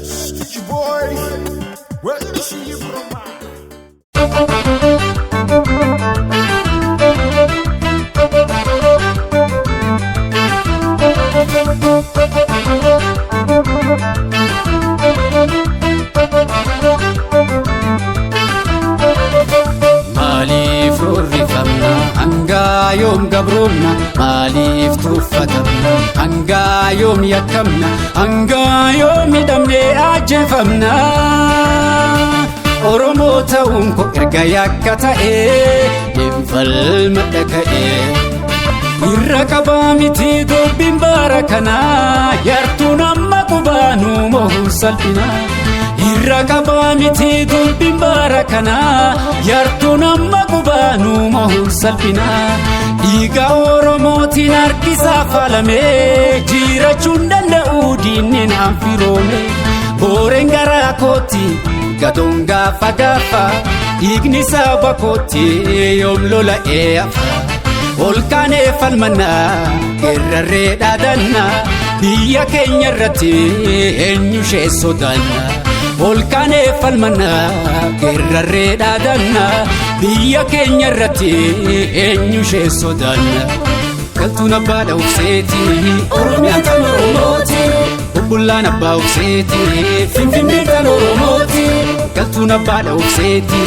Yes, boy. Well, this is from. Maaliif roorrifamna hangaa yoom gabroomna? Maaliif tuffatamna hangaa yoom yakkamna? Hangaa yoom hidhamnee ajjeefamna? Oromoo ta'uun koo erga yakka ta'ee, deemfalma dhaga'ee. Irra qabaa miti dubbiin bara kanaa, yartuun amma qubaanuu mohuun salphina. Irra qabaa miti dubbiin bara kanaa, yartuun amma qubaanuu mohuun salphina. Dhiiga Oromootiin harkisaa faalamee, jirachuun danda'u diinni naan firoome. Booreen garaa kootti gadoon gaafa gaafa, dhiigni saba kootti yoom lola'ee hafa. Ol kaanee falmannaa, geerrarree dhaadannaa, biyya keenya irratti eenyu ishee sodaanna? Ol kaanee falmannaa, geerrarree dhaadannaa, biyya keenya irratti eenyu ishee sodaanna? Galtuun abbaa ufseeti, Oromiyaan tan Oromooti. Bubbullaan abbaa ufseeti, Finfinneen tan Oromooti. Galtuun abbaa ufseeti,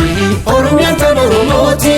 Oromiyaan tan Oromooti.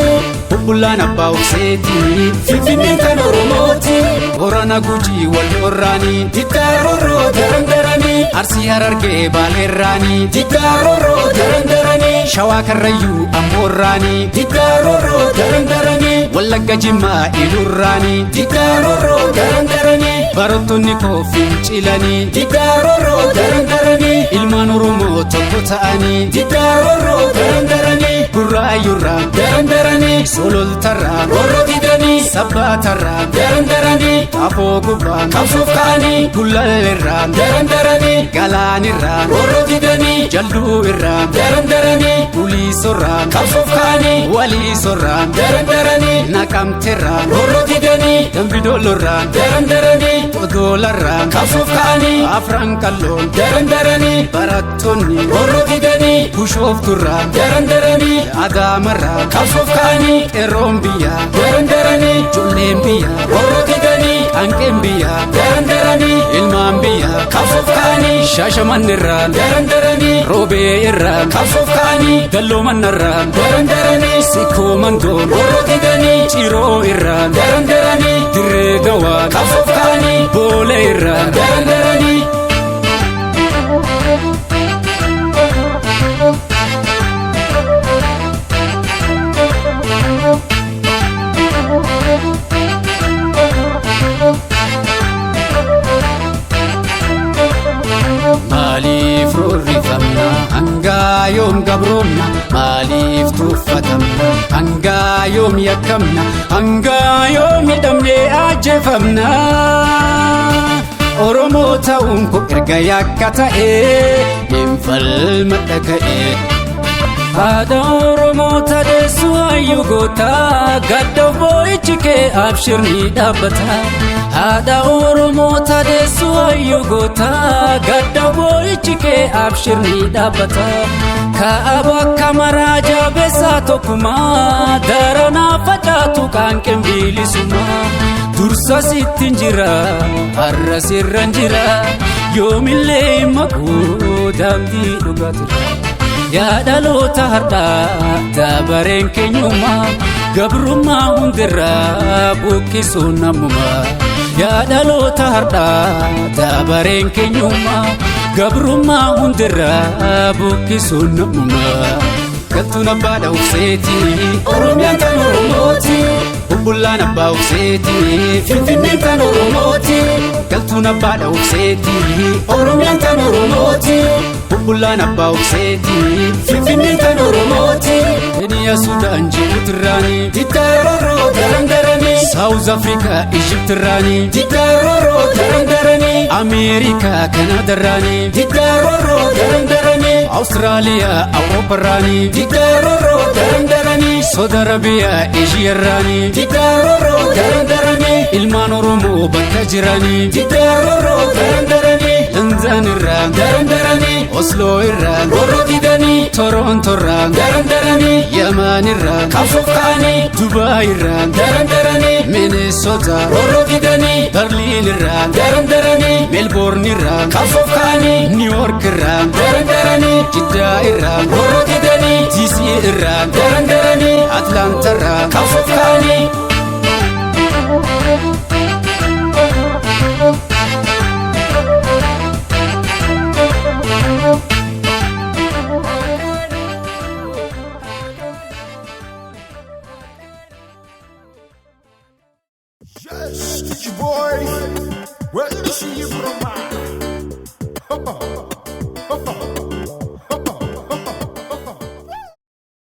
Bubbullaan abbaa ufseeti, Finfinneen tan Oromooti. Boorana, Gujii, wal orraanii, diddaaroroo darandaranii. Arsii, Harargee, Baaleerraanii, diddaaroroo darandaranii. Shawaa, Karrayyuu, Amboorraanii, diddaaroroo darandaranii. Wallagga, Jimmaa, Ilurraanii, diddaaroroo darandaranii. Barattoonni koo fincilanii, diddaaroroo darandaranii. Ilmaan Oromoo tokko ta'anii, diddaaroroo darandaranii. Gurraayyurraa darandaranii, Sololtarraa roorroo didanii, Sabbaatarraa darandaranii, Xaafoo gubbaa qabsoof ka'anii, Gullalleerraa darandaranii, Galaanirraa roorroo didanii, Jalduu irraa darandaranii, Guliisorraa qabsoof ka'anii, Waliisorraa darandaranii, Naqamteerraa roorroo didanii, Dambidoolorraa darandaranii, Odolarraa qabsoof ka'anii, Afran Qalloon darandaranii, barattoonni roorroo didanii, Bushoofturraa darandaranii, Adaamarraa qabsoof ka'anii, qeerroon biyyaa darandaranii, ijoolleen biyyaa roorroo didanii, hanqeen biyyaa darandaranii, ilmaan biyyaa qabsoof ka'anii, Shaashamannirraa darandaranii, Roobee irraa qabsoof ka'anii, Dalloomanarraa darandaranii, Sikkoo Mandoon roorroo didanii, Ciroo irraa darandaranii, Dirree Dawaa qabsoof ka'anii, Boolee irraa darandaranii. Maaliif roorrifamna hangaa yoom gabroomna? Maaliif tuffatamna hangaa yoom yakkamna? Hangaa yoom hidhamnee ajjeefamna? Oromoo ta'uun koo erga yakka ta'ee, deemfalma dhaga'ee. Haadha Oromoo tadeessu, hayyuu goota, gadda boo'ichi kee abshirni dhaabbata. Haadha Oromoo tadeessu, hayyuu goota, gadda boo'ichi kee abshirni dhaabbata. Kaaba kamaraa jabeessaa tokkummaa daranaa facaatu qaanqeen bilisummaa. Dursa sittiin jira, har'a sirran jira, yoomillee hin maquu daandii dhugaatira. Yaa dhaloota har'aa, dabareen keenyummaa gabrummaa hundirraa buqqisuun namummaa. Yaa dhaloota har'aa, dabareen keenyummaa gabrummaa hundirraa buqqisuun namummaa. Galtuun abbaa ufseeti, Oromiyaan tan Oromooti. Bubbullaan abbaa ufseeti, Finfinneen tan Oromooti. Galtuun abbaa ufseeti, Oromiyaan tan Oromooti. Bubbullaan abbaa ufseeti, Finfinneen tan Oromooti. Keniyaa, Sudaan, Jibuutirraanii, diddaaroroo darandaranii. Saawuz Afrikaa, Ijiptirraanii, diddaaroroo darandaranii. Ameerikaa, Kanaadarraanii, diddaaroroo darandaranii. Awustiraaliyaa, Awuroopparraanii, diddaaroroo darandaranii. Saudi Arabiyaa, Eeshiyaarraanii, diddaaroroo darandaranii. Ilmaan Oromoo bakka jiranii, diddaaroroo darandaranii. Tanzaanirraa darandaranii. Osloo irraa, roorroo didanii, Toronto irraa, daran daranii, Yaman irraa, qabsoof ka'anii, Dubaay irraa, daran daranii, Minnesota, roorroo didanii, Berliin irraa, daran daranii, Melbourne irraa, qabsoof ka'anii, New York irraa, daran daranii, Jiddaa irraa, roorroo didanii, DC irraa, daran daranii, Atlanta irraa, qabsoof ka'anii. Yes, teacher boy. Well, this is your brother.